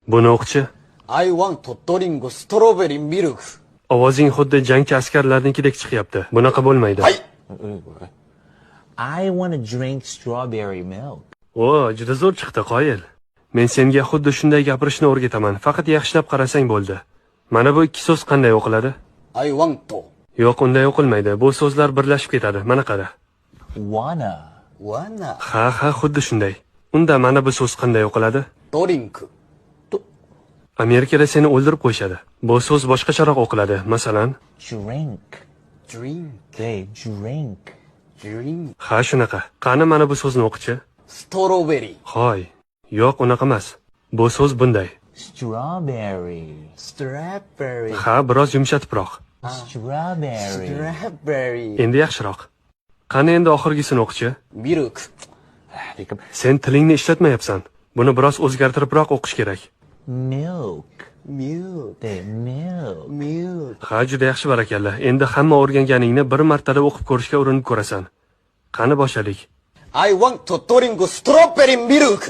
Buni o'qichi. I want to drink strawberry milk. Ovozing xuddi jangchi askarlarnikidek chiqyapti. Bunaqa bo'lmaydi. Hay. I want to drink strawberry milk. O, juda zo'r chiqdi, qoyil. Men senga xuddi shunday gapirishni o'rgataman. Faqat yaxshilab qarasang bo'ldi. Mana bu ikki so'z qanday o'qiladi? I want to. Yo'q, unday o'qilmaydi. Bu so'zlar birlashib ketadi. Mana qara. Wanna. Wanna Ha, ha, xuddi shunday. Unda mana bu so'z qanday o'qiladi? drink. Amerikada seni o'ldirib qo'yishadi. Bu so'z boshqacharoq o'qiladi. Masalan, Drink. Drink. They drink. Drink. ha, shunaqa. Qani mana bu so'zni o'qichi? Strawberry. Hoy. Yo'q, unaqa emas. Bu so'z bunday. Strawberry. Strawberry. Ha, biroz yumshatibroq. Strawberry. Strawberry. Endi yaxshiroq. Qani endi oxirgisini o'qichi? Milk. Sen tilingni ishlatmayapsan. Buni biroz o'zgartiribroq o'qish kerak. Milk. Milk. They milk. Milk. Ha, juda yaxshi, barakalla. Endi hamma o'rganganingni bir martada o'qib ko'rishga urinib ko'rasan. Qani boshlaylik. I want to drink strawberry milk.